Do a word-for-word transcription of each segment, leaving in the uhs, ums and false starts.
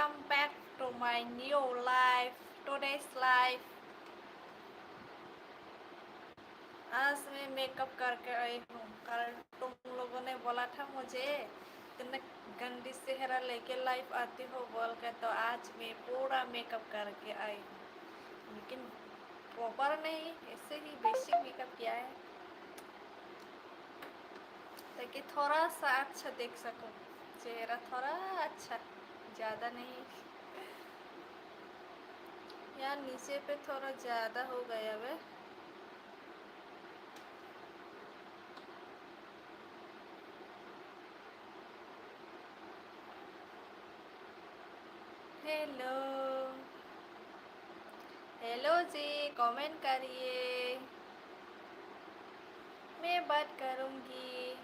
Welcome back to my new life, today's life. आज मैं मेकअप करके आई हूँ, कारण तुम लोगों ने बोला था मुझे, इतने गंदी चेहरा लेके लाइव आती हो बोल के, तो आज मैं पूरा मेकअप करके आई हूँ। लेकिन प्रॉपर नहीं, ऐसे ही बेसिक मेकअप किया है, ताकि थोड़ा सा अच्छा देख सकूं चेहरा, थोड़ा अच्छा, ज़्यादा नहीं। यार, नीचे पे थोड़ा ज़्यादा हो गया है। हेलो, हेलो जी, कमेंट करिए, मैं बात करूँगी।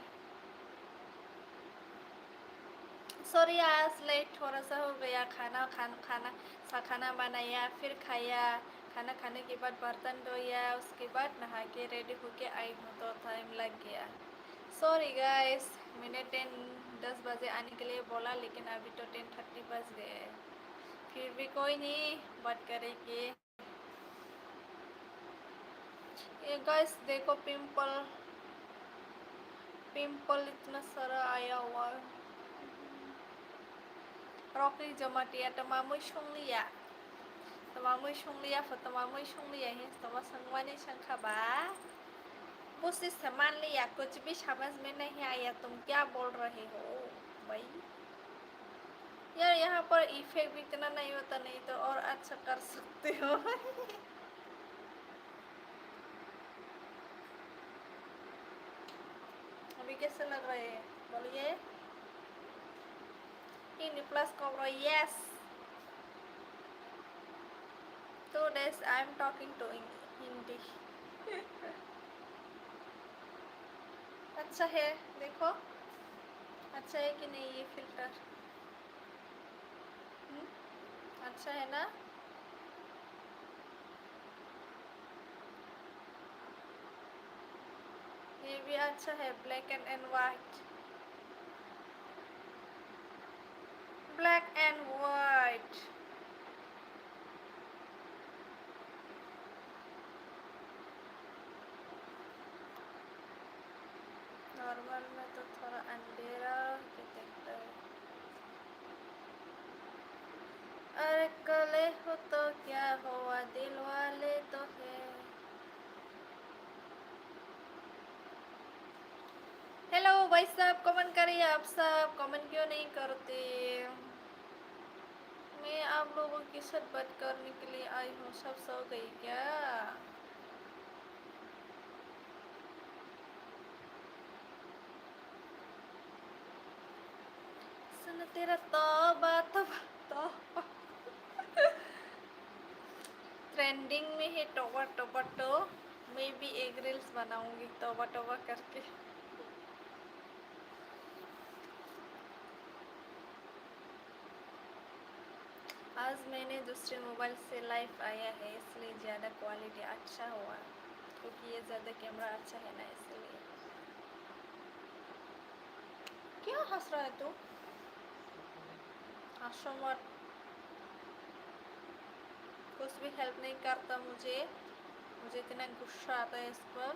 सॉरी, आज लेट थोड़ा सा हो गया। खाना खान खाना सा खाना बनाया, फिर खाया। खाना खाने के बाद बर्तन धोया, उसके बाद नहा के रेडी होके आई हूँ, तो टाइम लग गया। सॉरी गाइस, मैंने टेन, दस बजे आने के लिए बोला, लेकिन अभी तो टेन थर्टी बज गए हैं। फिर भी कोई नहीं, बात करेंगे। ये गाइस, देखो पिंपल, पिंपल इतना सारा आया हुआ है। Rocky Jamatia, tama mui sung liya, tama mui sung liya, tama mui sung liya, hin tama sangmani sangkha ba. वो से सामान लिया, कुछ भी समझ में नहीं आया, तुम क्या बोल रहे हो भाई? यार, यहाँ पर इफेक्ट भी इतना नहीं होता, नहीं तो और अच्छा कर सकते हो। अभी कैसे लग रहा है, बोलिए। Ini plus kobro, yes। Two days I am talking to in Hindi। अच्छा है, देखो, अच्छा है कि नहीं ये फिल्टर? हम्म, अच्छा है ना? ये भी अच्छा है, black and, and white, black and white। Normal में तो थोड़ा अंधेरा के दिखता है। अरे कले हो तो क्या हुआ, दिल वाले तो है। हेलो भाई साहब, कमेंट करिए आप सब, कमेंट क्यों नहीं करते? मैं आप लोगों के साथ बात करने के लिए आई हूँ, सब सो गई क्या? सुन तेरा तौबा तौबा तौबा। ट्रेंडिंग में है टोबा टोबा तो, मैं भी एक रील्स बनाऊंगी तौबा तौबा करके। आज मैंने दूसरे मोबाइल से लाइव आया है, इसलिए ज़्यादा क्वालिटी अच्छा हुआ, क्योंकि ये ज़्यादा कैमरा अच्छा है ना, इसलिए। क्या हंस रहा है तू? हंसो मत। कुछ भी हेल्प नहीं करता मुझे, मुझे इतना गुस्सा आता है इस पर।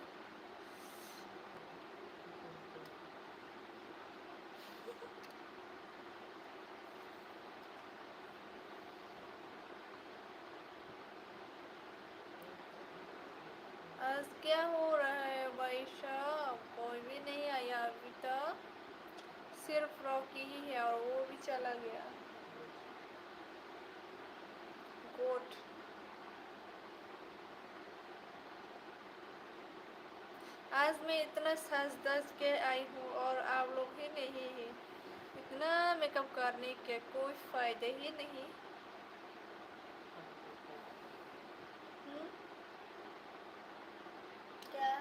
आज क्या हो रहा है भाई साहब? कोई भी नहीं आया अभी तक, सिर्फ रॉकी ही है और वो भी चला गया। गुड। आज मैं इतना सज धज के आई हूँ और आप लोग ही नहीं है। इतना मेकअप करने के कोई फायदे ही नहीं। हम्म? क्या?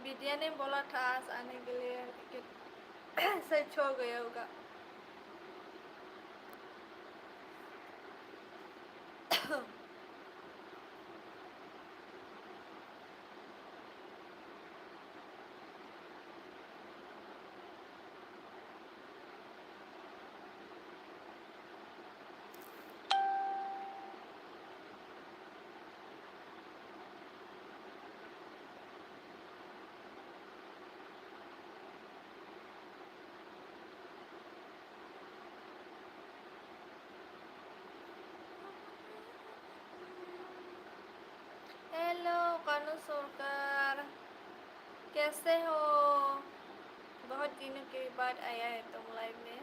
विद्या ने बोला था आज आने के लिए, लेकिन सच हो गया होगा। Hello, Kanu Sorkar. कैसे हो? बहुत दिनों के बाद आया है तुम लाइव में।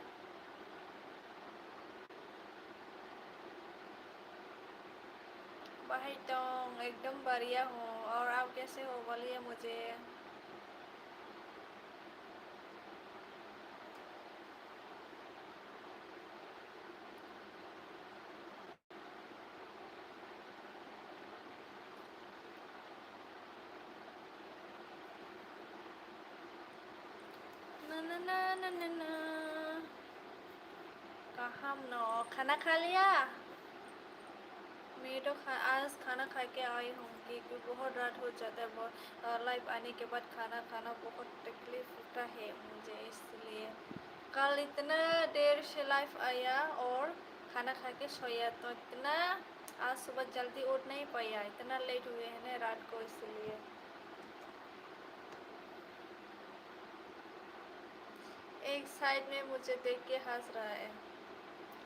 भाई टोंग, एकदम बढ़िया हूँ। और आप कैसे हो? बोलिए मुझे। Na, na, na, na, na, na. Kaham no, khana kha liya? मैं तो खा, आज खाना खा के आई हूँ, क्योंकि बहुत रात हो जाता है, बहुत, अ, लाइव आने के बाद खाना खाना बहुत तकलीफ होता है मुझे, इसलिए कल इतना देर से लाइव आया और खाना खा के सोया, तो इतना आज सुबह जल्दी उठ नहीं पाया, इतना लेट हुए हैं ना रात को, इसलिए। एक साइड में मुझे देख के हंस रहा है,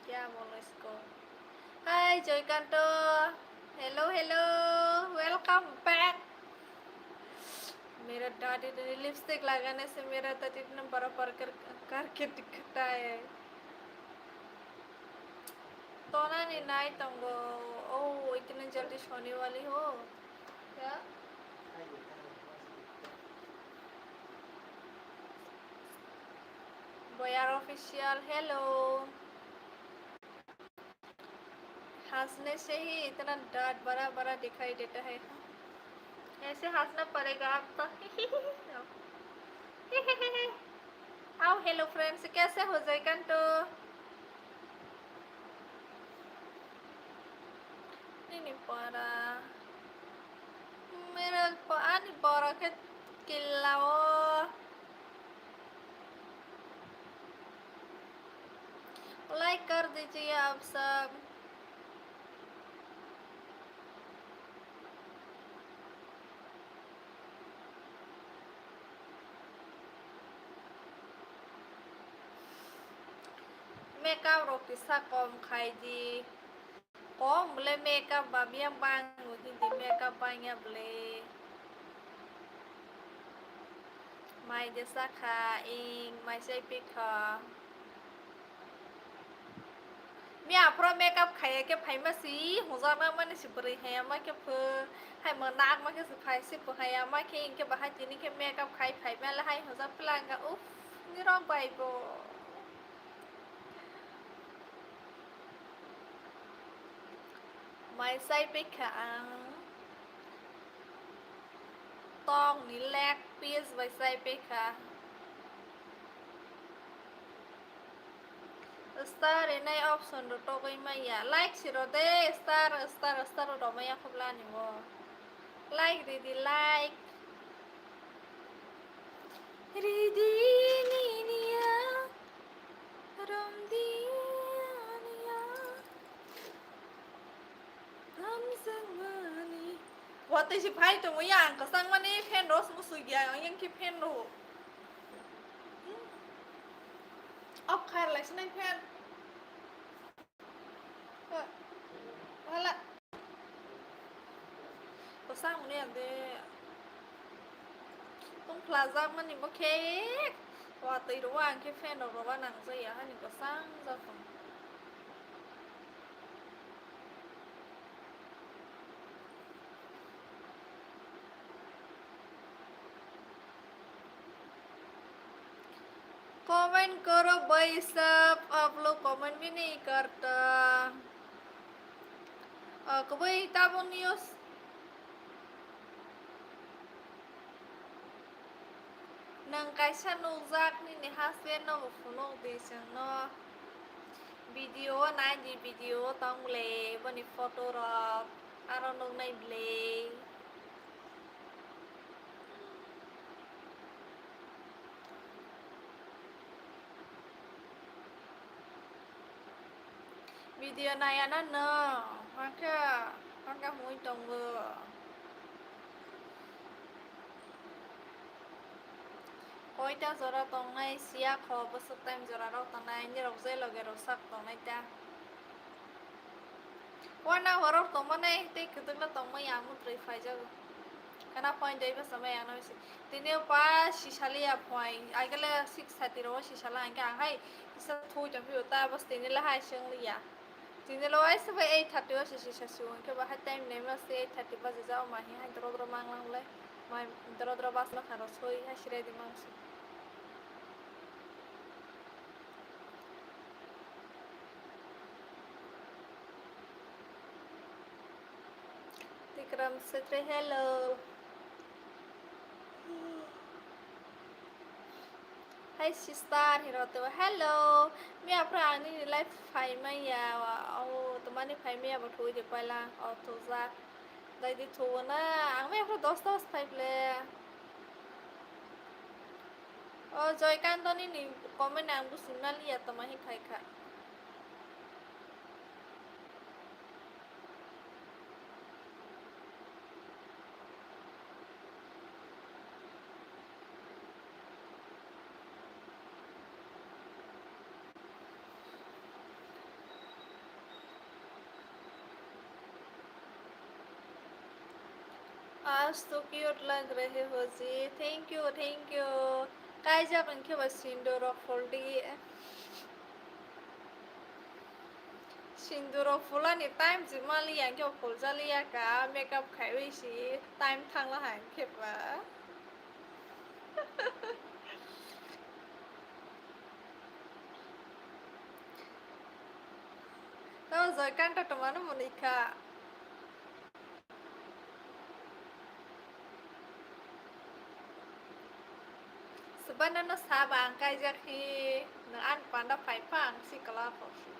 क्या बोलो इसको? Hi, Joykanto. Hello, hello. Welcome back. मेरा दादी ने लिपस्टिक लगाने से मेरा दादी ने बड़ा पर कर, करके दिखता है। Tona ni nai tongo. Oh, इतने जल्दी सोने वाली हो क्या? Boyar Official, hello. हंसने से ही इतना दांत बड़ा बड़ा दिखाई देता है। ऐसे हंसना पड़ेगा आपको। आओ, hello friends, कैसे हो Jaikant? Nini pora. Mera po-, ani borok khe killa o. Like kar dijiye aap sab. Makeup rok kisa kom khai di. Kom bole makeup ba biyang bang hindi makeup bang ya bole. Mai de sakha ing mai sai pikha. Mi aphro makeup khaiya khe phaima si hwnjakna mani si bwrwi haiya ma khe pho hai mo nak ma khe si phai si pho haiya ma khe ing khe bahai tini khe makeup khai phai ma le hai hwnjak phlanga uff nirok bai bo. Mai sai pikha ang tong ni leg piece bai sai pikha. Star rinai option rw togwi maya. Like si rw de, star, star, star rw maya khublani bo. Like ridi, like. Ridi niya, romdi niya. Watwi se phai tongo yang kwchangmani fan rok se muchuk ya, yang khe fan rok. Off khai lai sinai fan. Hala. Kwchang mani ang de. Tong phlajak mani bo khe. Watwi rok ang khe fan rok roba nang jaya hani kwchang jak tong. Comment karo bhai sahab, aap log comment bhi nahi karta. Ah, kwbwi tabuk news. Nwng kaisa nukjak nini husband no bo phunuk di chwngno. Video o nai di, video o tong le boni photo rok aro nuk nai ble. Video naiya na no, hakhe, hakhe hwnwi tongo. Koita jora tongnai siya kho, bwswk time jora rok tongnai, nirok je loge rok sak tongnai ta. Wana horok tongmani tei kwtwkla tongmani ang mwtrwi phaijago. Kana point dai bwsa mai ano si. Tini pa sisali ya phai. Agele six thirty ro sisala hingke ang hai kisa thui tong phio ta bas tini la hai seng liya. Tini lo ai sabai eight thirty o sisi sasu hingke ba hai time nei mas eight thirty baje jao ma hi hai doro doro mang lang le. Mai doro doro bas no kharo soi hai sirai di mang si. Tikram Setri, hello. Hi sister, hiro to, hello. Mi apra ani life phai maya, o to mani phai maya bo thui de paila, o to jak. Dai di thui na, ang mi apra dos dos phai ple. O Joykanto ni ni comment ang busi maliya toma hi khai kha. आज तो क्यूट लग रहे हो जी। Thank you, thank you. Kaijak hwnkhe ba sindur rok phuldi. Sindur rok phulani time si maliya hwnkhe phulja liya ka, makeup khaiwi si time thangla hai hwnkhe ba. Tamo Joykanto twmano mwnwi kha. Swbana no saba ang kaijak hi, nwng ani panda phai pha ang si kwla pho si.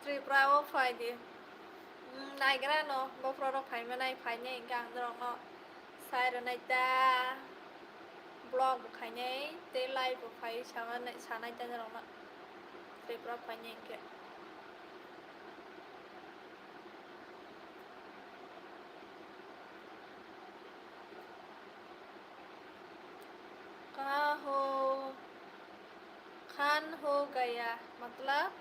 Tripura o phai di. Hmm, naigra no, bophro rok phai manai, phai nai hwnkhe ang norok no sai rwnai ta. Vlog bo khainai, tei live bo phai sanai, sanai ta norok no. Tripura phai nai hwnkhe. Kaho khan ho gaya, matlab?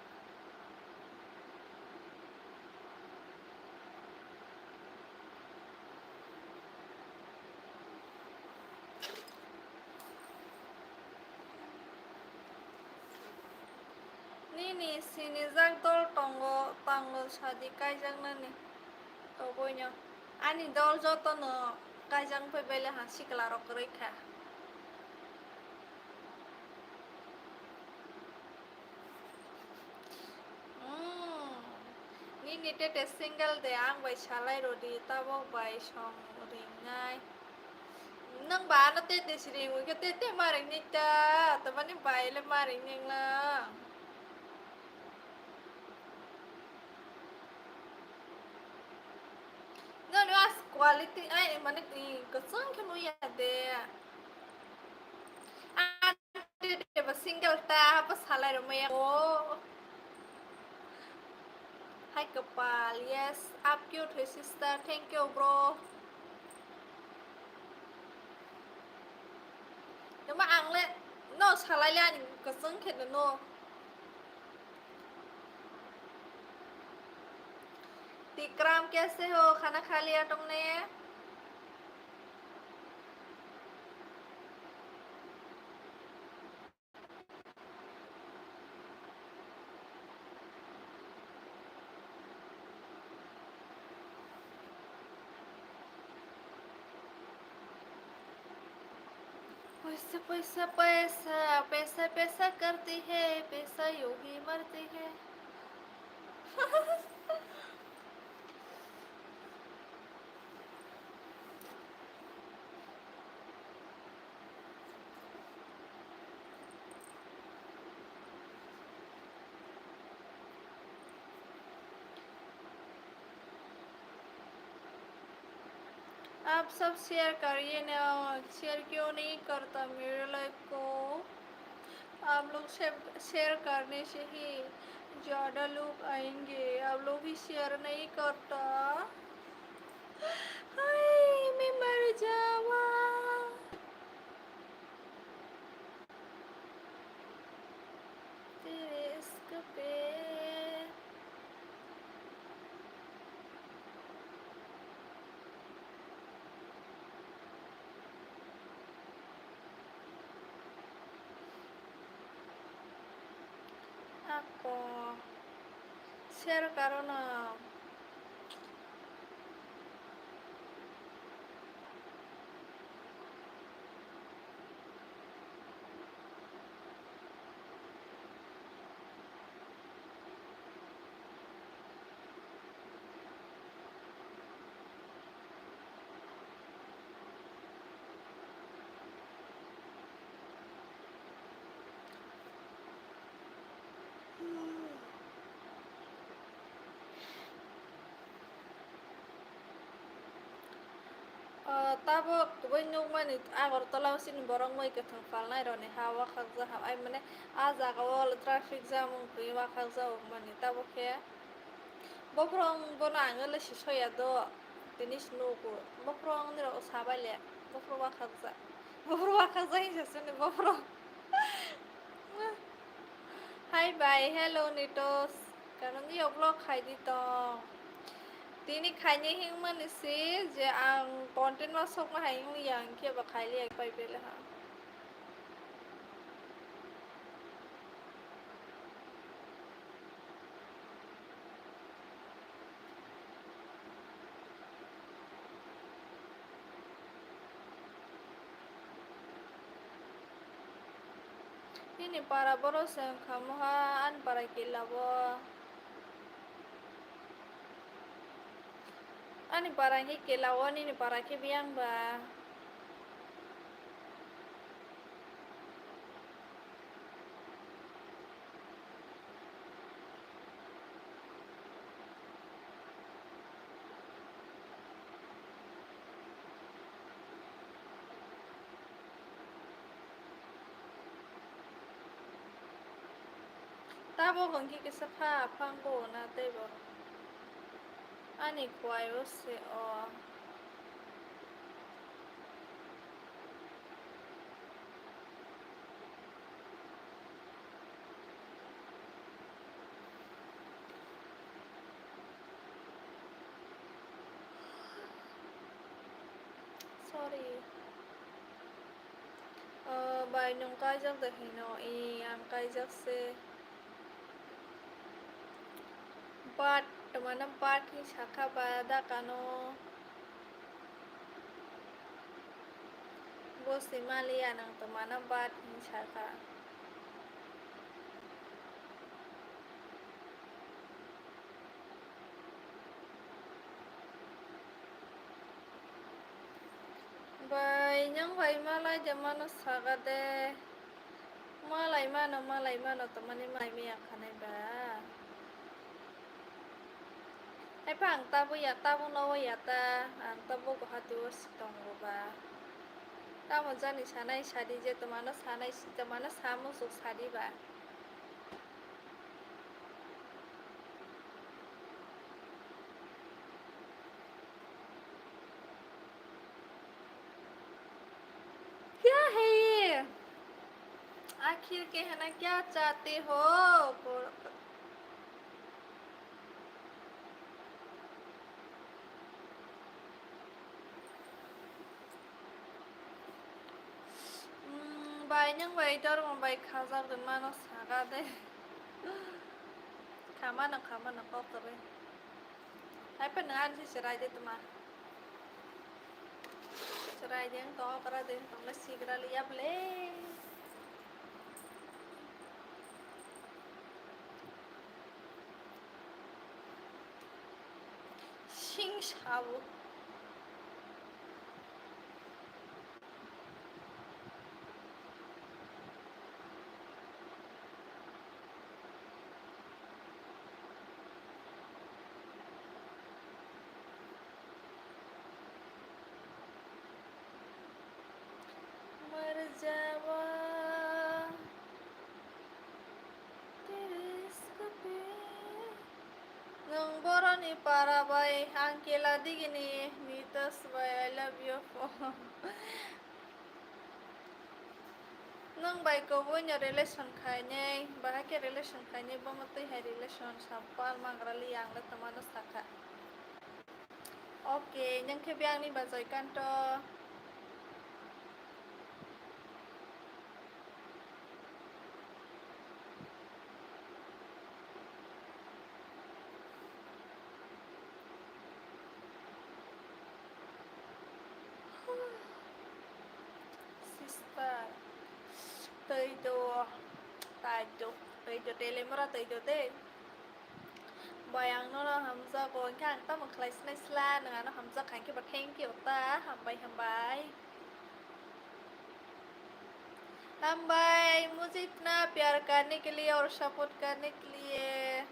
Nini sinijak dol tongo, tanglo sadi kaijaknani. Toboino ani dol jotono kaijak wngpai baile ha sikla rok kwrwi kha. Hmm. Nini tete single de ang bai salai rodi, tabok bai song ringnai. Nwng ba ano tete si ringwi khe tete ma ringni ta, tamani bai le ma ringni wngla. Noni as quality ai mane kwchwng khe nuya de. Ante de ba single ta ba salai rw maya o. Hi Kapal, yes, up cute, hey sister, thank you bro. Nama ang le no salai le ani kwchwng khe no. Tikram, kaise ho? Khana kha liya tumne? पैसा, पैसा, पैसा, पैसा, पैसा करती है, पैसा यूं ही मरती है। आप सब शेयर करिए ना, शेयर क्यों नहीं करता मेरे लाइव को? आप लोग शेयर, शेयर करने से ही ज़्यादा लोग आएंगे। आप लोग ही शेयर नहीं करता। हाय, मैं मर जावा। तेरे इश्क पे। Ako. Share karo na. O, tabuk kubui nukmani Agartala o chini borok mui kwthwng palnai rokni ha wakhakjak ha, ai mane a jaga o traffic jam wngwi wakhakjak wngmani tabuk khe. Bophorong bono ang le si soya do, tini si nugo. Bophorong ni rok sabai le, bophorong wakhakjak. Bophorong wakhakjak hinsa sini bophorong. Hi bhai, hello Nitos. Karon yo vlog khai di tong. Tini khaini hingmani si je ang content ma sokma hai wng yang khe ba khai liya pai bele ha. Nini para borok se wngkha moha ani para kila o. Ani para hwnkhe kela o, nini para khe biyang ba. Tabuk hwnkhe kisa pha, phang bo na teibo. Ani khwai o se o. Sorry. O bai, nwng kaijak de hino? I, ang kaijak se. But twmano but hin sakha ba dakano. Bo se maliya, nwng twmano but hin sakha. Bai, nwng bai malai de mano saga de. Malai mano, malai mano, tamani malai maya khanai ba. Haipa ang tabuk ya, tabuk no ya ta, ang tabuk Guwahati o si tongo ba. Tamo jani sanai sadi je twmano sanai, twmano samung suk sadi ba. क्या है ये? आखिर कहना क्या चाहते हो? Hmm, bai, nwng bai dormo bai khajak rwmano saga de. Khamano, khamano, kok kwrwi. Hai phano ani se chwrai de tuma. Chwrai de wng tong, okra de wng tong le sigra liya bwle. Sing sao. Ni para bai ang kela digini Nitas bai I love you. Nwng bai kubui no relation khainai, bahai khe relation khainai, bomo twi hai relation sampal mangra li ang le twmano sakha. Okay, nwng khe biyang ni ba Joykanto. Sister, twi do, tai do, twi do, tele mora twi do de. Bai ang nono hamjago, hwnkhe ang tamo khlai sinai sla, nwng ano hamjak kha, hwnkhe ba thank you ta, hambai, hambai. Hambai, mujhe itna pyar karne ke liye aur support karne ke liye.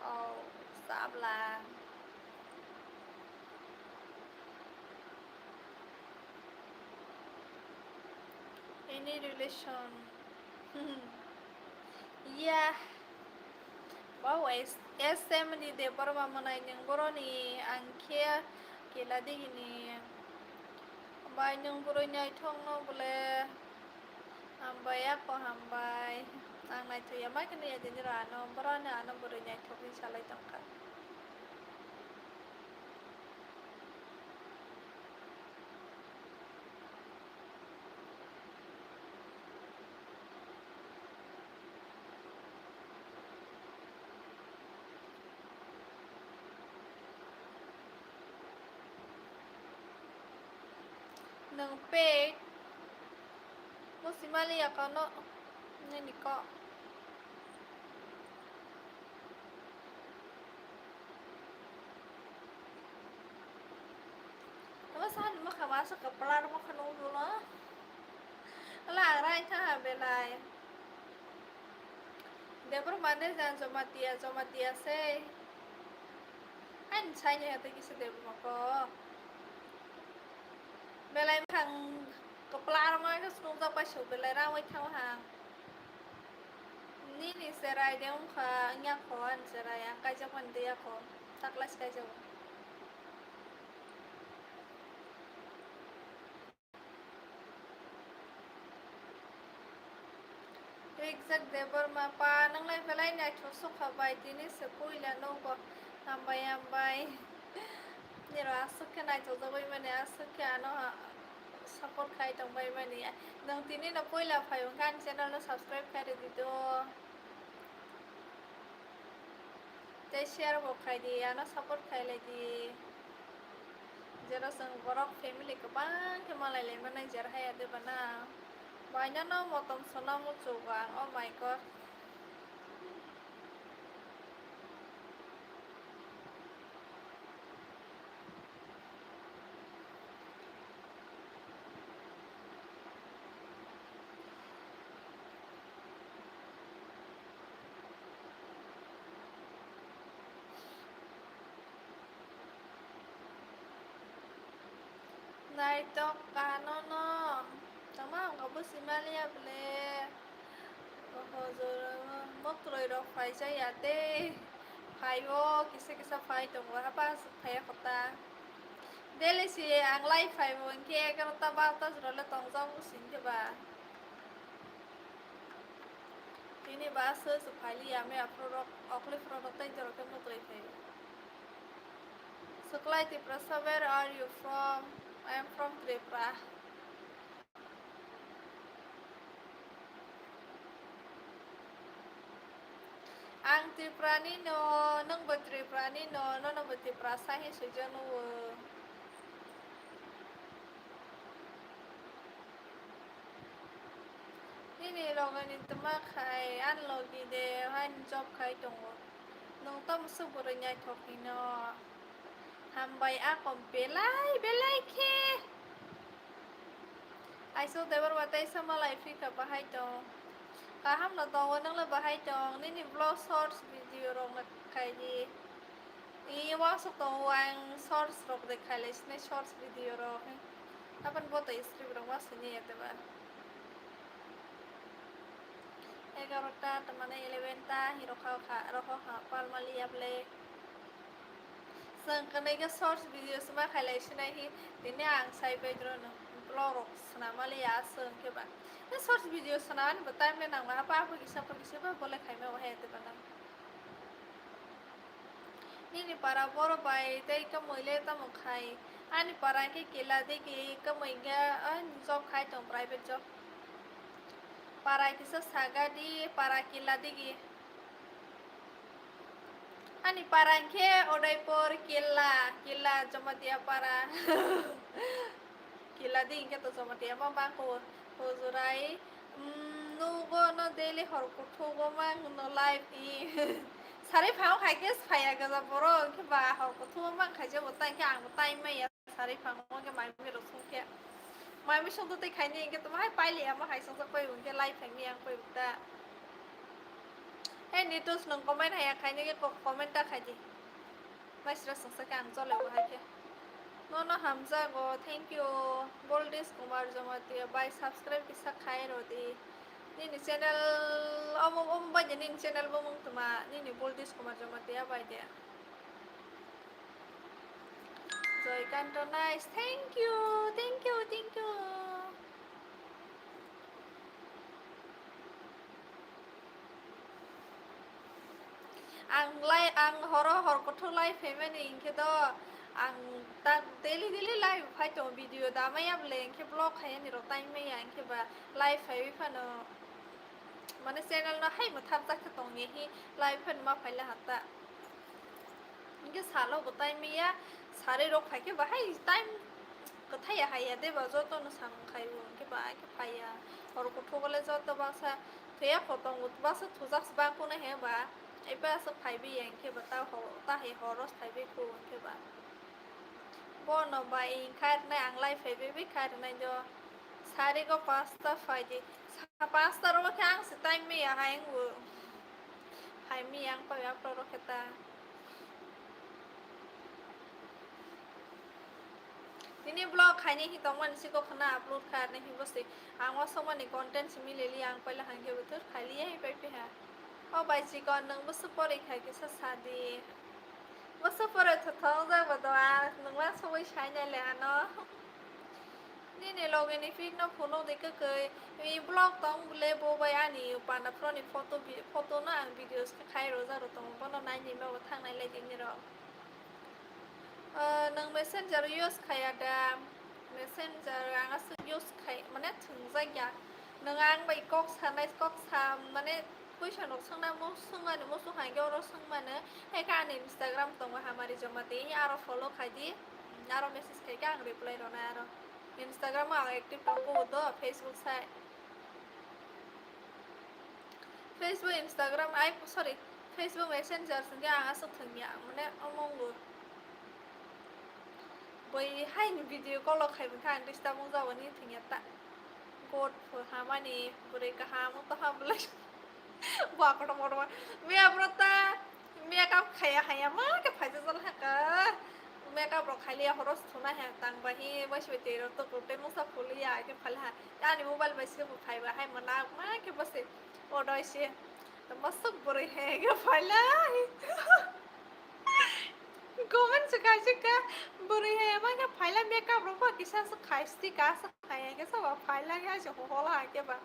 Oh, sabla. Any relation? Yeah. Wow, S, S M ni Debbarma mwnai nwng boroni ang khe kela digini. Bai nwng bwrwi naithok no bole. Hambai ako hambai. Ang naithoya mai kheno ya dini ro ano boroni ano bwrwi naithok ni salai tongkha. Nwng pek. Mo simali ya kono. Nini ko. Omo sani mokha masa kwplar mokha nukjolo. Ala rai tha belai. Debor mande jan Jamatia, Jamatia se. Ani saini hati kisa Debor moko. Belai makhang kwplar ma khe sungjak pai sok belai rawai tha makhang. Nini cherai de wngkha, wngya kho ani cherai, ang kaijak mani twiya kho, taklai se kaijago. Rijak Debbarma pa, nwnglai belai naithok sukha bai, tini se puila nokbo hambai hambai. Nirok aswk khe naithokjagwi mani, aswk khe ano ha-, support khai tongbai mani. Nwng tini no puila phai hwnkhe ani channel no subscribe khai rwdi do. Tei share bo khai di, ano support khai lai di. Jero chwng borok family kwbang khe malai lai manai jer haya de bana. Bai no no motom sona muchuk ang, oh my God. Naitok kanono. Tama ang kabo simaliya ble. Oho, jora, mo kwrwi rok phai jaya tei. Phai o, kisa kisa phai tongo, hapa phai kota. Daily si ang lai phai bo, hwnkhe egarota barota jora le tongjago sini khe ba. Tini ba se se phai liya, me aphuru rok, okle phuru rok tei jora khe mo kwrwi phai. Suklai Tiprasa, where are you from? I am from Tripura. Ang Tripurani no, nwng bo Tripurani no, nono bo Tiprasa he swijak nugo. Nini loge ni twma khai, ani logi de, haini job khai tongo. Nwng tamo swk bwrwi naithok hino. Hambai ako belai belai khe. Aisuk Debbarma tei sama lai phikha bahai tong. Kaham no tongo, nwng le bahai tong. Nini vlog shorts video rok no khai di. I wansuk tongo ang shorts rok de khai lai sinai shorts video rok. Apan bo tei script rok ma sini ya teba. Egarota, tamane eleven ta, hi rokha kha, rokha kha, palmali able. Chwng kwnwi khe shorts video se ma khailai sinai hi, tini ang sai bai drono vlog rok swnam mali ya chwng khe ba. Shorts video swnam ani bo time le nang ma, apa apa kisa apa kisa ba bole khaima o he te ba nang. Nini para boro bai tei kamwi le tamo khai? Ani para khe kila digi, kamwi khe, ah, job khai tong, private job. Para kisa saga di, para kila digi. Ani para khe Udaipur, kila, kila Jamatia para. Kila di hinkhe to Jamatia ma bang ko, Hujurai. Mm, nugo no daily hor kuthugo mang no live i. Sari phang khai khe phaya gaja borok, hinkhe ba hor kuthugo mang khai je bo tai khe ang bo tai maya sari phang o khe mai mi rok sung khe. Mai mi sung to tei khai ni hinkhe to hai pai le ama hai sung pai hinkhe live phang ni ang pai ta. Hey Nitus, nung comment haya khai ni khe ko-, comment ta khai di. Mai sra sung sa khe ang chole bo hai khe. Nono hamjago, thank you. Boldis Kumar Jamatia bai subscribe kisa khai rw di. Nini channel omo, omo bai de nini channel bo mung tuma, nini Boldis Kumar Jamatia bai de. Joykanto nice, thank you, thank you, thank you. Ang lai, ang horo hor kuthuk lai phaimani hinkhe do, ang ta daily daily live phai tongo, video da maya bole, hinkhe vlog khai ani rok time maya, hinkhe ba live phaiwi phano, mane channel no hai mwthap jak khe tongya hi, live phano ma phaila hata. Hinkhe salo bo time maya, sari rok phai khe ba hai time kwthai ya hai ya de ba, joto no samung khai bo, hinkhe ba ai khe phai ya, hor kuthuk le joto baksa Thuya kho tongo, bwsa thujak se bang kunu he ba, eba se phai bi yang khe ba ta ho, ta he horo phai bi kho khe ba. Bono ba ing khai rwnai ang lai phai bi bi khai rwnai do. Sari go pasta phai di. Sa pasta ro khe ang se time mi ya hai ang bo. Hai mi yang pa ya pro ro khe ta. Tini vlog khaini hi tongmani siko khna upload kha arni hi bwswi ang wasokmani content simi leli ang paila hangkhe bwthwr khailiya hi pai piha. O bai chikon nwng bwswk porwi khai kisa sadi. Bwswk porwi thothok jak bo do a nwng ma sogwi sainai le ano. Nini loge ni pic no phunuk di kwkwi. I vlog tong bwle bo bai ani panda phro ni photo bi-, photo no ang videos khe khai rwjak rw tongo bono naini ma bo thangnai lai tini rok. Ah, nwng messenger use khaya da? Messenger ang aswk use khai, mane thwngjak ya. Nwng ang bai kok sanai, kok sa, mane question rok swngna mo swngmani, mo swng hai khe oro swngmano. Hai khe ani Instagram tongo Hamari Jamatia, aro follow khai di, aro message khai khe ang reply rwnai aro. Instagram o ang active tongo do, Facebook sai. Facebook, Instagram, ai, sorry, Facebook Messenger singke ang aswk thwngya, mane omo wngbo. Bui haini video call o khai bwkha ang disturb wngjago ni thwngya ta. God hamani bwrwi kaham wng tongha bwlai. Bua kotor kotor. Miya bwrwi ta. Makeup khaya khaya ma khe phaijak jala haka. Makeup rok khailiya horo se thuna he tang bai hi waisa bai twi rok tukur tei mungsa phuliya khe phalha. Ani mobile bai se bo phaiba hai mwnang ma khe bose odoi se. Masuk bwrwi he khe phailai. Comment se kaisa kha bwrwi he ma khe phailai makeup rok bo kisa se khai sti ka se. Hai, hai khe sabo phailai hai se hola hai khe ba.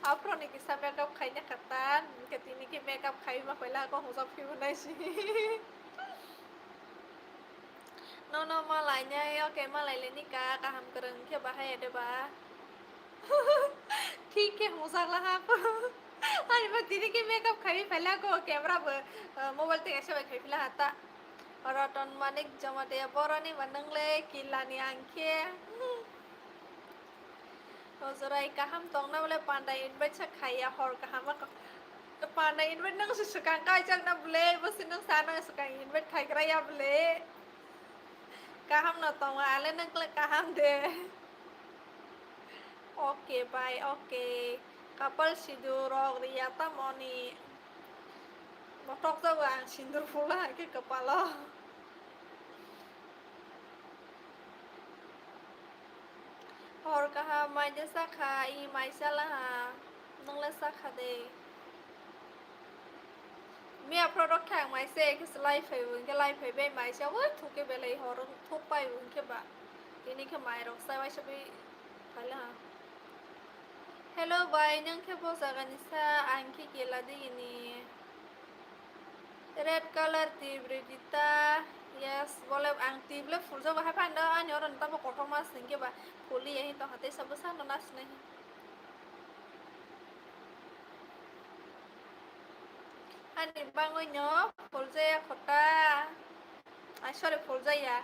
Aphro ni kisa makeup khaina kha ta, hwnkhe tini khe makeup khai ma phaila ko hojak phibo nai si. Nono malai nai, okay, malai le ni ka, kaham kwrwng khe bahai de ba. Thik khe hojak la ha. Ani ba tini khe makeup khai phaila ko camera bo, eh, mobile tei kaisa bai khai phaila ha ta. Roton Manik Jamatia boroni ba nwngle kila ni ang khe. Hojorai kaham tongna bole panda invite sa khaiya hor kaham ka. Panda invite nang se swkang kaijakna bole, bo se nang sa nang swkang invite khaigra ya bole. Kaham no tongo ale nang kle kaham de. Okay, bye, okay. Kapal sidu rok riya tamoni. Bothok jago ang sindur phula hai khe kapalo. Hor kaham mai de sakha, i mai salaha, nwngle sakha de. Miya product khe ang mai se, khe se lai phai bo, hwnkhe lai phai bai mai se, oi thuk khe belai hor thuk pai bo hwnkhe ba. Tini khe mai rok sai waisa bai phai la ha. Hello bai, nwng khe bo jaga ni sa, ang khe kela di ini. Red color tip rwdi ta. Yes, bole ang tip le phuljago hai phano, ani oro ni tamo kothoma se hwnkhe ba phuli ya hi tongkha tei sabo sano nasinai hi. Ani bangwi no pholjaya kho ta. Ai, sorry, pholjaya.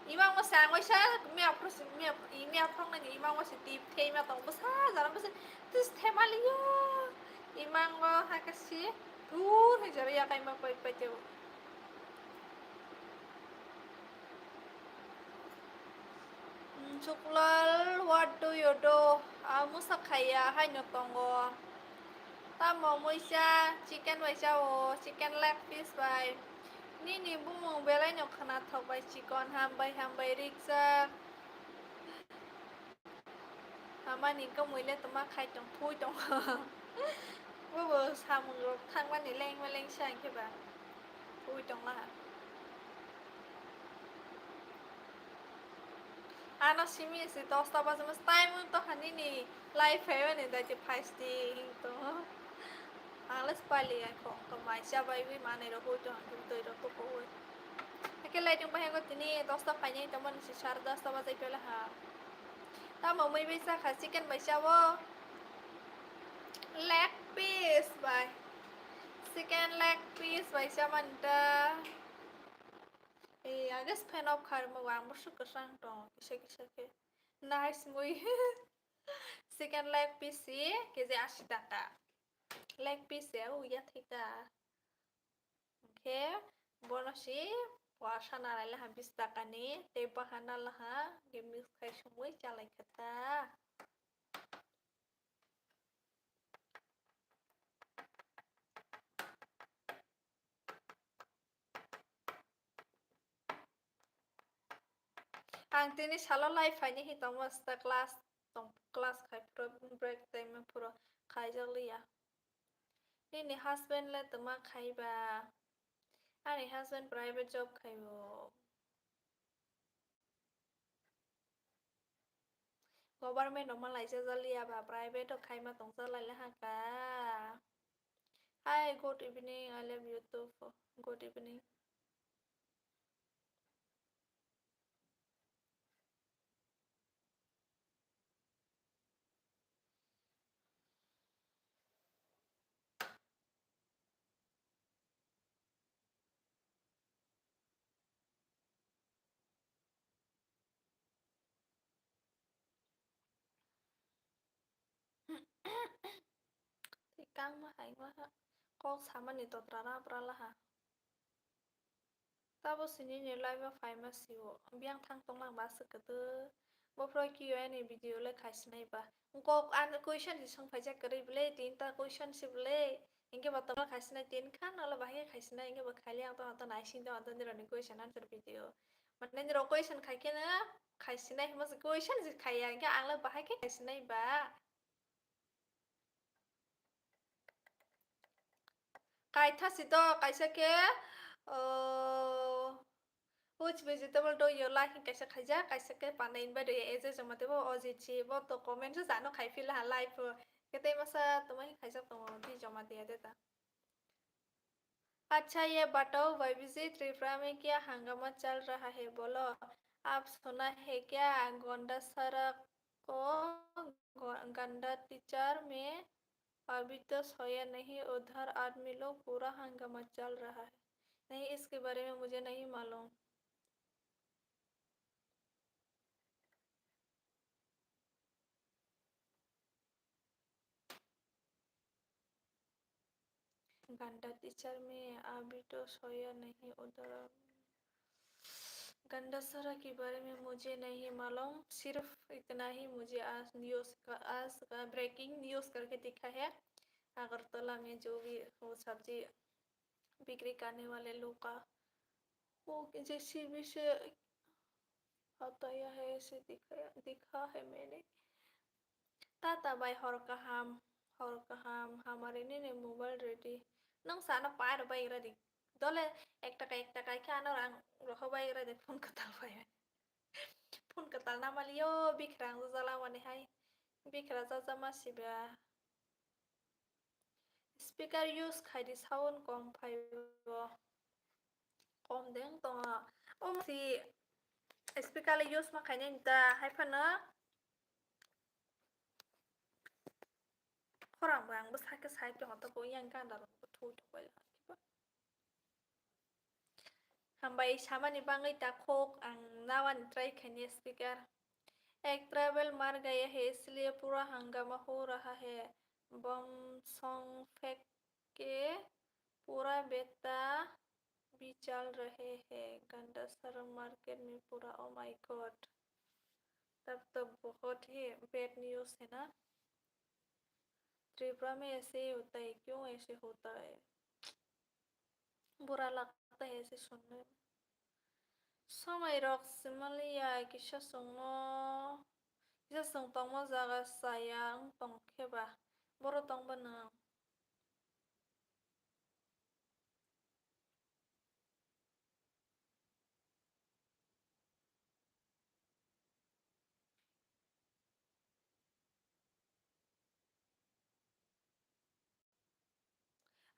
Imang mo se ang waisa miya phuru se, miya, i miya phang nani imang mo se tip thei ma tong bwsa jara bwsa tis thema liya. Imang mo ha ka si dur ni jara ya kai ma pai pai teo. Mm, Suklal, what do you do? Ang mwsa khaiya, haino tongo. Tamo muisa, chicken bai chao, chicken leg piece bai. Nini bumung belai no khwnathok bai chikon, hambai hambai rijak. Hamani kwmwi le twma khai tong, phui tong. Bobo samung rok thangmani lengma lengsa hwnkhe ba phui tong laha. Ano simi se dosta baje mas time to hani ni life hai ni dai te phaisti hing to. Ang le spali ya kho, kho mai cha bai wi manai rok hui to hang toi rok to ko hui. Ake lighting bai hango tini dosta phainai to man se sar dosta baje pela ha. Tamo mui bai cha kha chicken bai cha wo. Leg piece bai. Chicken leg piece bai cha man ta. Ei, age fan off kharma wang bo suk kwsang tong kisa kisa khe. Nice mui. Chicken leg piece si keji asi taka. Leg piece ya u ya thika. Khe bono si puasa nalai laha bis taka ni tei bahan nalaha khe mix khai sumui chalai kha ta. Ang tini salo live phaini hi tongma sta class tong, class khai phuru break time phuru khaijak liya. Nini husband le tongma khai ba? Ani husband private job khai bo. Government rok malaisa jaliya ba private rok khaima tongsa lai le haka. Hi, good evening. I love you too. Good evening. Tei kangma hai ma ha, kok samani totra ra bra laha. Tabo sini ni live o phaima sio. Biang thang tonglang ba se kwtwi. Bophro Q and A video le khaisinai ba. Kok an question si song phaijak kwrwi bwle, tin ta question si bwle. Hinkhe ba tongma khaisinai tin khan, olo bahai khe khaisinai, hinkhe ba khaili ang to, ang to naising to, ang to nirok ni question answer video. Mane nirok question khai khe no khaisinai, himo se question si khaiya, hinkhe ang le bahai khe khaisinai ba. Kaitha si to kaisa khe, oh, which vegetable do you like? Kaisa khaijak, kaisa khe panda invite do ya, eje joma tebo ojit si, bo to comment se jano khai phila ha live o. Khe tei masa tongma hi khaijak tongo, tei joma diya de ta. अच्छा ये बताओ भाभी जी, त्रिपुरा में क्या हंगामा चल रहा है बोलो? आप सुना है क्या? गंदा सड़क को ग-, गंदा टीचर में अभी तो सोया नहीं, उधर आदमी लोग पूरा हंगामा चल रहा है। नहीं, इसके बारे में मुझे नहीं मालूम। गंदा टीचर में अभी तो सोया नहीं उधर। गंदा सड़क के बारे में मुझे नहीं मालूम, सिर्फ इतना ही मुझे आज न्यूज़ का, आज का ब्रेकिंग न्यूज़ करके दिखा है। अगरतला में जो भी वो सब्जी बिक्री करने वाले लोग का वो जेसीबी से हटाया है, ऐसे दिखाया, दिखा है मैंने। Tata bai hor kaham, hor kaham, hamari nini mobile ready Nwng sana pai rw bai gra di. Dole ek taka ek taka khe ano rang roho bai gra di phone kwtal pai. Phone kwtal na mali yo bikhrang jala mani hai. Bikhra jajama siba. Speaker use khai di sound kom phai bo. Kom deng tongo. O si speaker le use ma khainai ta hai phano. Khorang bo ang bo sake side tongo to bo yang ganda rok bo thui tongbai. Hambai samani bagwi takhuk ang nawani try khaini speaker. एक ट्रैवल मर गया है, इसलिए पूरा हंगामा हो रहा है। बम सॉन्ग फेंक के पूरा बेटा भी चल रहे हैं। गंडासर मार्केट में पूरा, ओ माय गॉड, तब तो बहुत ही बैड न्यूज़ है ना। त्रिपुरा में ऐसे ही होता है, क्यों ऐसे होता है? बुरा लगता है ऐसे सुनने में। Somai rok simaliya kisa chwngno, kisa chwng tongma jaga chaya wng tong khe ba, boro tong ba nwng.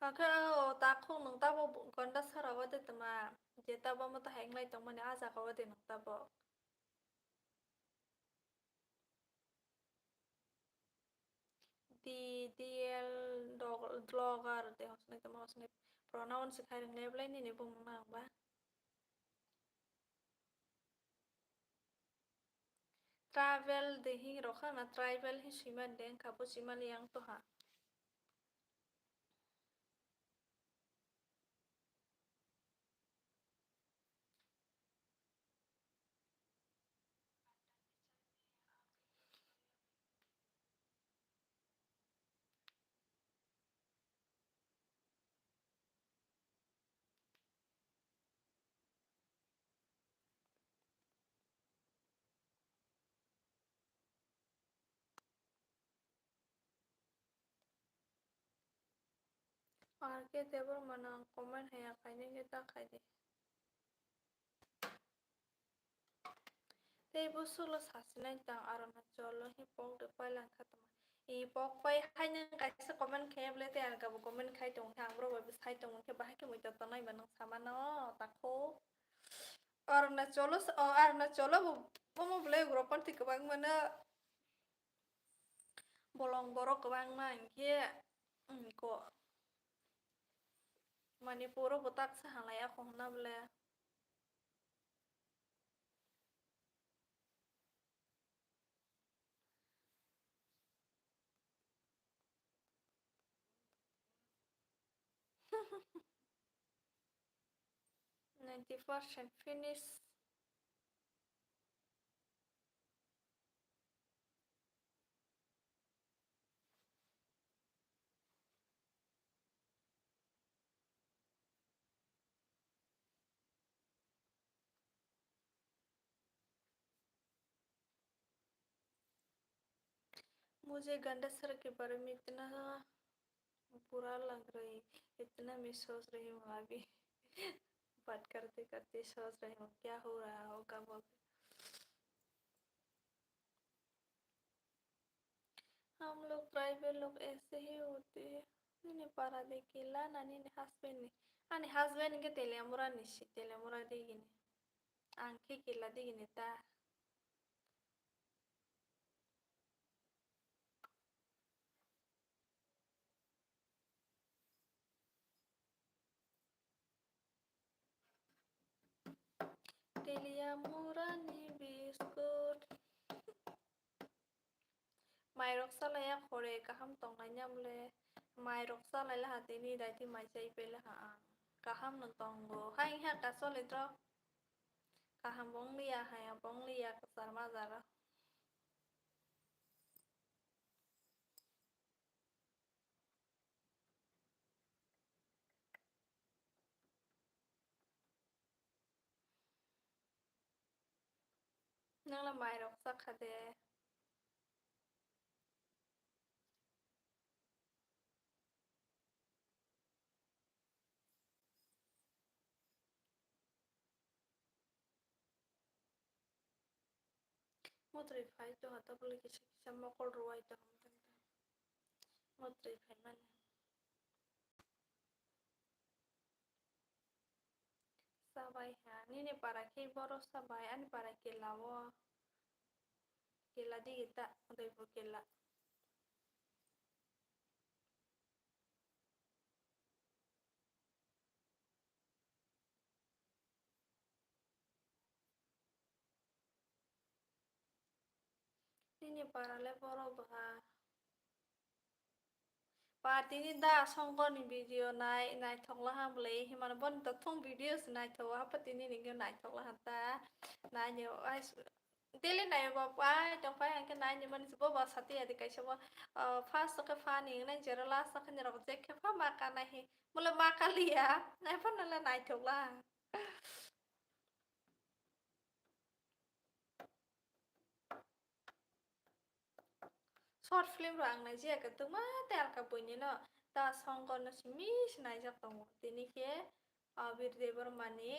Hwnkhe o takhuk nwng tabok gonda sara o de tma, je tabok omo ta hai wnglai tongmani a jaga o de nwng tabok. D D L dog-, dlogger de hosnai tongma hosnai pronounce khai rwng le belai nini bumung nang ba. Travel de hing rok khana tribal hi swimani de wngkha bo swimani yang toha. R K Debbarma no ang comment haya khainai khe ta khaidi. Tei bwswklo sasinai tang Arunachalo hi pok de pailangkha tongma. I pok pai hai nwng kaisa comment khaiya bwle tei ang kabo comment khai tongkha, ang borok bai bwsai tongkhe bahai khe muitor tongnai ba nwng samano takhuk. Arunachalo s-, o Arunachalo bo, bomo bwle ugropanti kwbangmano bolong borok kwbangma hinkhe, um, ko Manipuro bo taksa halai ako hwnna bwle. Ninety percent finish. मुझे गंडा सर के बारे में इतना बुरा लग रही, इतना मैं सोच रही हूँ अभी। बात करते करते सोच रही हूँ क्या हो रहा होगा बोल। हम लोग ट्राइबल लोग ऐसे ही होते हैं। Nini para de kila na nini husband ni. Ani husband ke Telemura ni si, Telemura de gini. Ang ke kila de gini ta. Telia murani biscuit. Mairok salaiya khore kaham tongnai nyamle. Mairok salai laha tini daiti mai chai pe laha ang. Kaham no tongo. Hai ha kasole drok. Kaham bong liya hai bong liya kasar majara. Nangla mairok chakha de. Motri phai to hata bole kisa kisa mokol rwai to hwn tang tang. Motri phai mani. Sabai ha, nini para khe borok sabai, ani para kela o. Kela digi ta, Udaipur kela. Nini para le borok bwha. Party ni da songkor ni video nai, naithok laha bwlai, himano boni to thung video se naithok, hapa tini ni naithok laha ta. Nai ni, ai, daily nai bo, ai, tong phai hangke nai ni mani bo ba sati ya di kaisa bo, ah, first ke funny, nai jero last ke ni rok je khe pha ma ka nai hi, mole ma ka liya, nai pha nale naithok laha. Short film rok ang naijak tongma tei alka buini no ta songkor no simi se naijak tongo. Tini khe Abir Debbarma ni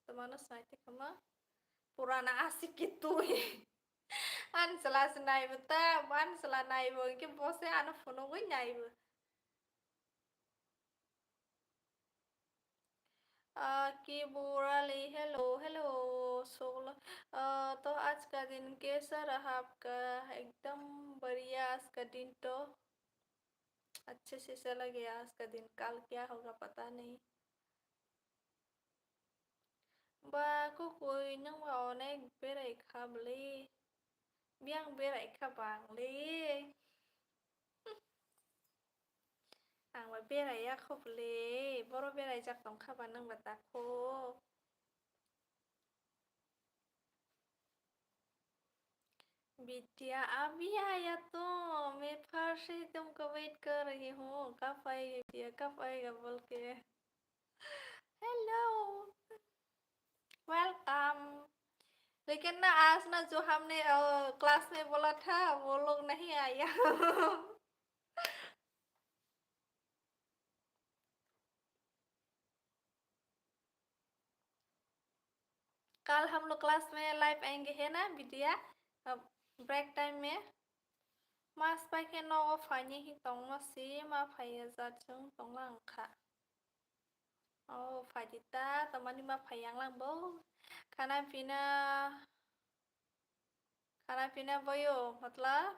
tongmano sinai tongma purana asik ki tui. Ani chwla se naibo ta, ani chwla naibo hwnkhe bo se ano phunugwi naibo. आ, की बुरा ले, hello, hello, solo, आ, तो आज का दिन कैसा रहा आपका? एकदम बढ़िया आज का दिन तो, अच्छे से चला गया आज का दिन, कल क्या होगा पता नहीं। Ba, kukui, nwng ba onek berai kha bwle. Biyang berai kha bang le. Ang ba berai ya kho bwle. Boro berai jak tong kha ba nwng ba ta kho. Bidya, abhi aaya to, main first se tumko wait kar rahi hoon, kab aayega bidya, kab aayega bolke. Hello, welcome. लेकिन ना, आज ना, जो हमने, अ, क्लास में बोला था, वो लोग नहीं आया। कल हम लोग क्लास में लाइव आएंगे, है ना बिटिया? अब ब्रेक टाइम में। Mas pai khe nogo phaini hi tongma si ma phaiya jat chwng tongna wngkha. O phaidi ta, tamani ma phai yang lang bo. Khana pina, khana pina boyo, matlab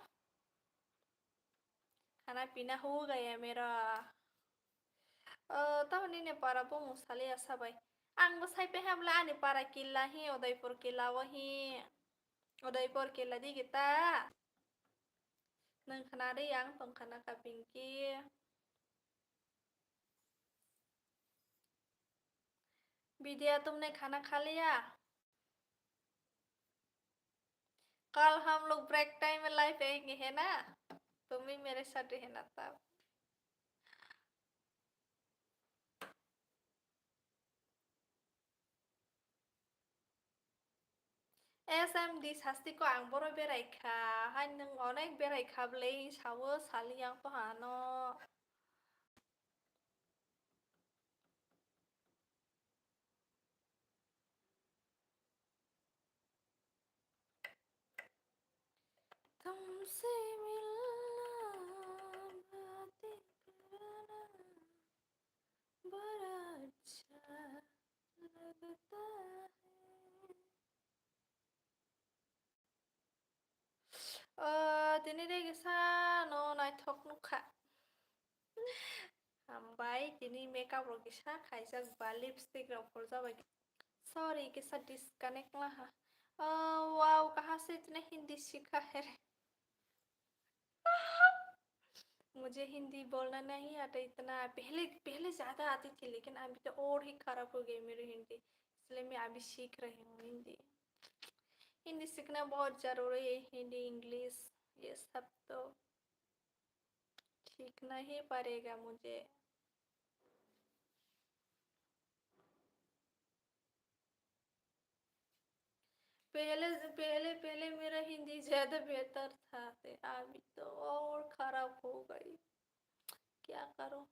khana pina ho gaya mera. O, tamani ne para bo musali asa bai. Ang bo sai pe hamla ani para killa hi, Udaipur killa o hi. Udaipur killa di kita. Nang khana de yang tong khana ka Pinky. Bidya, तुमने खाना खा लिया? कल हम लोग break time में लाइव आएंगे, है ना? तुम भी मेरे साथ रहना तब। S M D sasti ko ang boro berai kha, hai nwng onek berai kha bwle, sao sali yang to hano. तुमसे मिलना बातें करना बड़ा अच्छा लगता है। Ah, tini de kisa no naithok nukha. Hambai, tini makeup rok kisa khaijak ba, lipstick rok phurjak bai. Sorry, kisa disconnect laha. Ah, wow, kaha se itna Hindi sikha hai re? मुझे हिंदी बोलना नहीं आता इतना, पहले, पहले ज़्यादा आती थी, लेकिन अभी तो और ही खराब हो गई मेरी हिंदी, इसलिए मैं अभी सीख रही हूँ हिंदी। हिंदी सीखना बहुत ज़रूरी है, हिंदी, इंग्लिश, ये सब तो सीखना ही पड़ेगा मुझे। पहले, पहले, पहले मेरा हिंदी ज्यादा बेहतर था, ते अभी तो और खराब हो गई। क्या करूँ?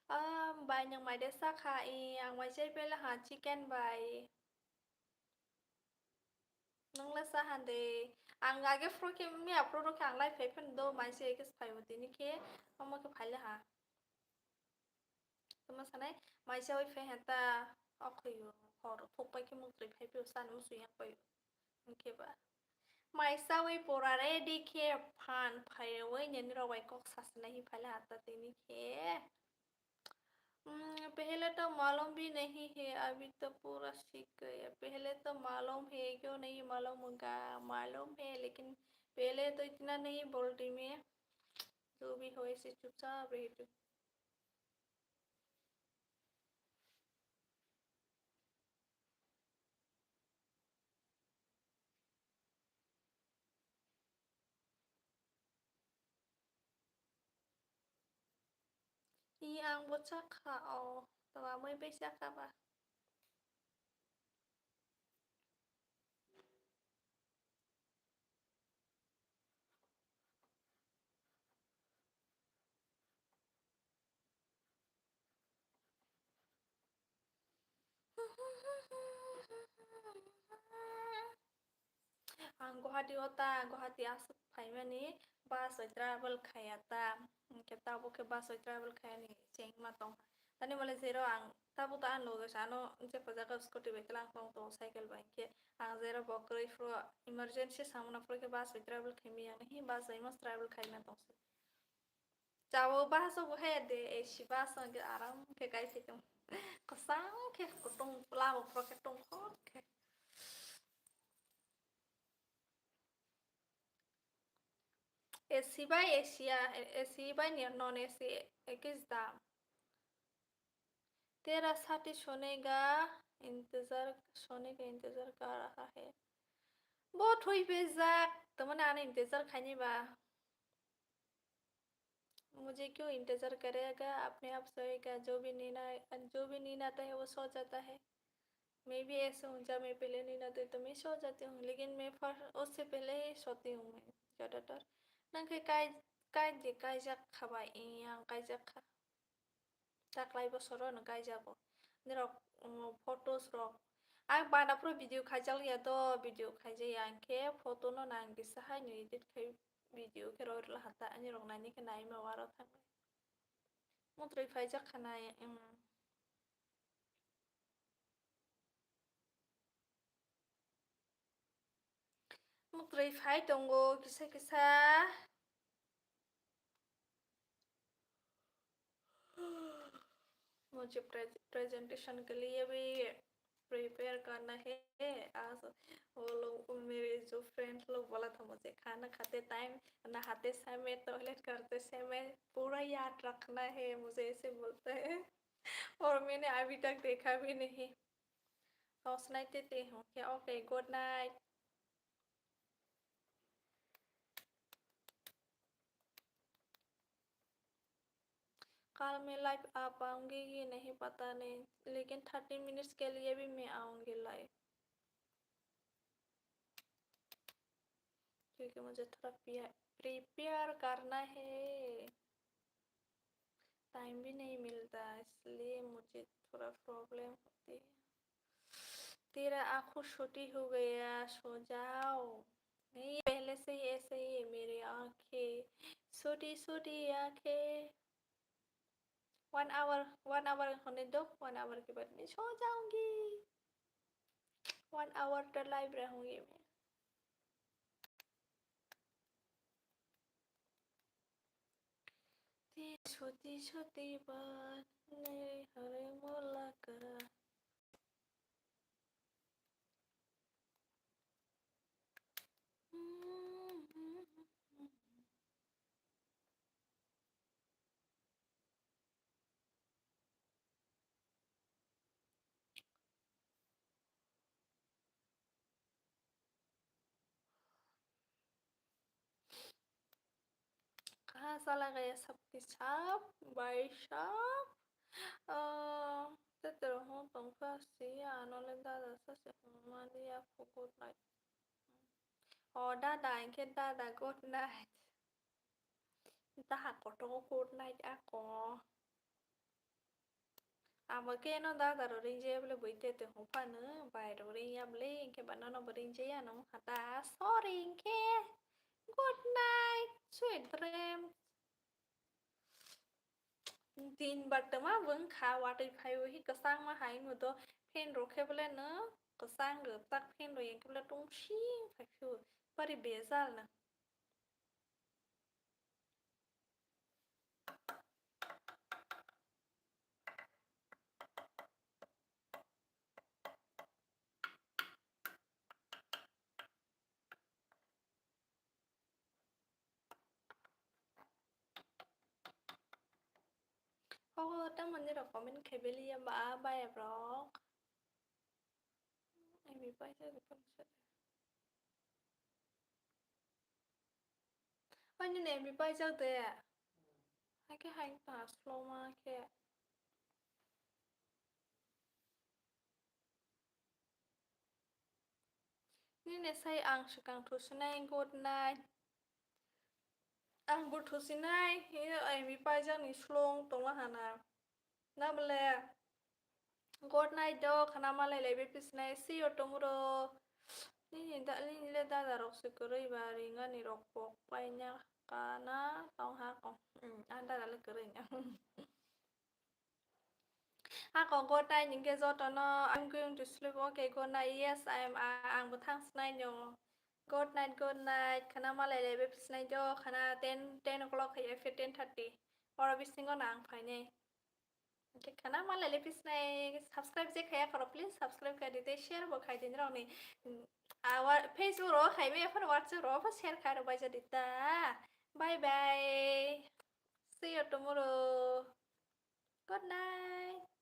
Ah, bai, nwng mai de sa kha, i, ang mai chai pele ha, chicken bai. Nwng le sa han de, Ang age phuru khe miya phuru khe ang lai phai phano do maisa age phai bo tini khe omo khe phai le ha. Tamo sanai maisa oi phai ha ta okhoi o hor thok pai khe muk twi phai phai o sani musu yang pai o. Hwnkhe ba maisa oi pora ready khe phan phai oi nini rok bai kok sasinai hi phai le ha ta tini khe. हम्म, पहले तो मालूम भी नहीं है, अभी तो पूरा सीख गया। पहले तो मालूम है, क्यों नहीं मालूम होगा? मालूम है, लेकिन पहले तो इतना नहीं बोलती मैं। जो भी हो, ऐसे चुपचाप रह तू। I ang bo chakha o, tama mui bai chakha ba. Ang Guwahati o ta, Guwahati aswk phaimani bus bai travel khaiya ta, hwnkhe tabuk khe bus bai travel khaiyani chengma tongkha. Tani mole jero ang tabuk ta ang loge sa ano jepha jaga scooty bai tlang tong tongo cycle bai, hwnkhe ang jero bo kwrwi phuru emergency samano phuru khe bus bai travel khaimani, ang hi bus bai mas travel khaina tongsi. Chao bus o bo he de, A C bus o hwnkhe aram khe kai thai tong. Kwchang khe kutung lama phuru khe tongkhor khe. A C bai A C ya, A C bai non A C ek hi dam. तेरा साथी सोने का इंतजार, सोने का इंतजार कर रहा है. Bo thwi pejak, tamani ano intezar khaini ba. मुझे क्यों इंतजार करेगा, अपने आप सोएगा, जो भी नींद आ-, जो भी नींद आता है वो सो जाता है। मैं भी ऐसे हूँ, जब मैं पहले नींद आती है तो मैं सो जाती हूँ, लेकिन मैं फर्स्ट, उससे पहले ही सोती हूँ मैं ज़्यादातर। Nang khe kai, kai di kaijak kha ba, iyang kaijak kha. Taklai bosoro no kaijago. Nirok, um, photos rok. Ang bana phuru video khaijak ya do, video khaijak ya, ang khe photo no nang kisa hai no edit khai video khe roi rwla hata, ani rok nani khe nai ma waro thang. Mutrui phaijak kha nai, um. Mutrui phai tongo kisa kisa. मुझे praise-, presentation के लिए भी प्रिपेयर करना है। आज वो लोग, मेरे जो फ्रेंड्स लोग बोला था मुझे खाना खाते टाइम, नहाते समय, टॉयलेट करते समय पूरा याद रखना है, मुझे ऐसे बोलता है। और मैंने अभी तक देखा भी नहीं। Hosnai tete hwnkhe, okay, good night. कल मैं लाइव आ पाऊंगी कि नहीं पता नहीं, लेकिन थर्टी मिनट्स के लिए भी मैं आऊंगी लाइव। क्योंकि मुझे थोड़ा पिया-, प्रिपेयर करना है, टाइम भी नहीं मिलता, इसलिए मुझे थोड़ा प्रॉब्लम होती है। तेरा आँखों छोटी हो गया, सो जाओ। नहीं, पहले से ही ऐसे ही है मेरी आँखें, छोटी छोटी आँखें। वन आवर, वन आवर होने दो, वन आवर के बाद मैं सो जाऊंगी। वन आवर तो लाइव रहूंगी मैं। छोटी छोटी बात मेरी हर मुलाकात। कहाँ चला गया सबके सब भाई साहब? अ, तेतरो हूँ तुमका सी आनो ले दादा सा से हूँ मानिया फुकुट night. O dada, hwnkhe dada, good night. Daha kotor good night ako. Abo khe no dada rw ring je bole bui tete hopano bai rw ring Tabli, hingke ba nono bo ringjaya nang kha ta. Sorry, hingke. Good night, sweet dreams. Din bar tama bwng kha, watwi phaiwi hi kwchangma hai mudo fan rok khe bole no kwchang rwk tak fan rok yang khe bole tungsing phai phio bari bejal no. Ogo tamoni rok comment khe beli ya ba, ba ya rok. Ai bi paisa de pang sa. Ani ne bi paisa de. Hai khe hai ta slow ma khe. Nini sai ang swkang thusinai, good night. Ang bo thusinai, he, ai mi paijak ni slong tongma hana. Na bole, good night do, khana malai lai be pisinai, see you tomorrow. Nini da, nini le dada rok se kwrwi ba ringani rok pok paina kana tong ha ko. Hmm, ang dada le kwrwi na. Ako good night hingke jotono, I'm going to sleep, okay, good night, yes, I am, a-, ang bo thang sinai no. Good night, good night, khana malai lai be sinai jo, khana ten, ten o'clock hai, ten thirty. Oro bisingo no ang phainai. Hingke khana malai lai be sinai, subscribe je khaya khoro, please subscribe khai di, tei share bo khai di, nirok ni, mm, a, wa-, Facebook ro khai be, ephano WhatsApp ro, pho share khai ro bai jadi ta. Bye bye. See you tomorrow. Good night.